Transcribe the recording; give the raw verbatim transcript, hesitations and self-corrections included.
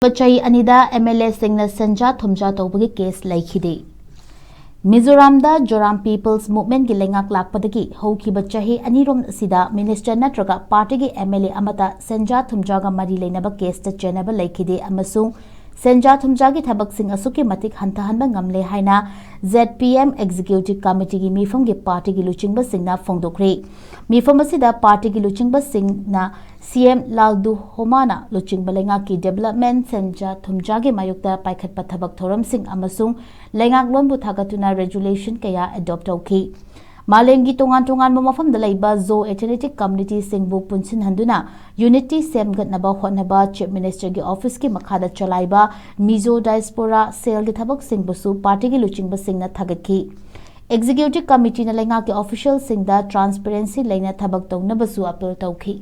ꯆꯍꯤ ꯑꯅꯤꯗ MLAꯁꯤꯡꯅ ꯁꯦꯟꯖꯥ ꯊꯨꯝꯖꯥ ꯇꯧꯕꯒꯤ ꯀꯦꯁ ꯂꯩꯈꯤꯗꯦ꯫ ꯃꯤꯖꯣꯔꯥꯝꯗ ꯖꯣꯔꯥꯝ People's Movementꯀꯤ ꯂꯩꯉꯥꯛ ꯂꯥꯛꯄꯗꯒꯤ ꯍꯧꯈꯤꯕ ꯆꯍꯤ ꯑꯅꯤꯔꯣꯝ ꯑꯁꯤꯗ ꯃꯤꯅꯤꯁꯇꯔ ꯅꯠꯇ꯭ꯔꯒ ꯄꯥꯔꯇꯤꯒꯤ MLA ꯑꯃꯠꯇ ꯁꯦꯟꯖꯥ ꯊꯨꯝꯖꯥꯒ ꯃꯔꯤ ꯂꯩꯅꯕ ꯀꯦꯁꯇ ꯆꯦꯟꯅꯕ ꯂꯩꯈꯤꯗꯦ ꯑꯃꯁꯨꯡ ꯁꯦꯟꯖꯥ ꯊꯨꯝꯖꯥꯒꯤ ꯊꯕꯛꯁꯤꯡ ꯑꯁꯨꯛꯀꯤ ꯃꯇꯤꯛ ꯍꯟꯊꯍꯟꯕ ꯉꯝꯂꯦ ꯍꯥꯏꯅ ZPM Executive Committeeꯒꯤ ꯃꯤꯐꯝꯒꯤ ꯄꯥꯔꯇꯤꯒꯤ ꯂꯨꯆꯤꯡꯕꯁꯤꯡꯅ ꯐꯣꯡꯗꯣꯛꯈ꯭ꯔꯦ꯫ ꯃꯤꯐꯝ ꯑꯁꯤꯗ ꯄꯥꯔꯇꯤꯒꯤ ꯂꯨꯆꯤꯡꯕꯁꯤꯡꯅ CM ꯂꯥꯜꯗꯨꯍꯣꯃꯥꯅ ꯂꯨꯆꯤꯡꯕ ꯂꯩꯉꯥꯛꯀꯤ development ꯁꯦꯟꯖꯥ ꯊꯨꯝꯖꯥꯒꯤ ꯃꯥꯌꯣꯛꯇ ꯄꯥꯏꯈꯠꯄ ꯊꯕꯛ ꯊꯧꯔꯝꯁꯤꯡ ꯑꯃꯁꯨꯡ ꯂꯩꯉꯥꯛꯂꯣꯟꯕꯨ ꯊꯥꯒꯠꯇꯨꯅ resolution ꯀꯌꯥ adopt ꯇꯧꯈꯤ꯫ ꯃꯥꯂꯦꯝꯒꯤ ꯇꯣꯉꯥꯟ ꯇꯣꯉꯥꯟꯕ ꯃꯐꯝꯗ ꯂꯩꯕ Zo Ethnic Communityꯁꯤꯡꯕꯨ ꯄꯨꯟꯁꯤꯟꯍꯟꯗꯨꯅ unity ꯁꯦꯝꯒꯠꯅꯕ ꯍꯣꯠꯅꯕ Chief Ministerꯒꯤ officeꯀꯤ ꯃꯈꯥꯗ ꯆꯂꯥꯏꯕ Mizo Diaspora Cellꯒꯤ ꯊꯕꯛꯁꯤꯡꯕꯨꯁꯨ ꯄꯥꯔꯇꯤꯒꯤ ꯂꯨꯆꯤꯡꯕꯁꯤꯡꯅ ꯊꯥꯒꯠꯈꯤ꯫ Executive Committeeꯅ ꯂꯩꯉꯥꯛꯀꯤ officialꯁꯤꯡꯗ transparency ꯂꯩꯅ ꯊꯕꯛ ꯇꯧꯅꯕꯁꯨ appeal ꯇꯧꯈꯤ꯫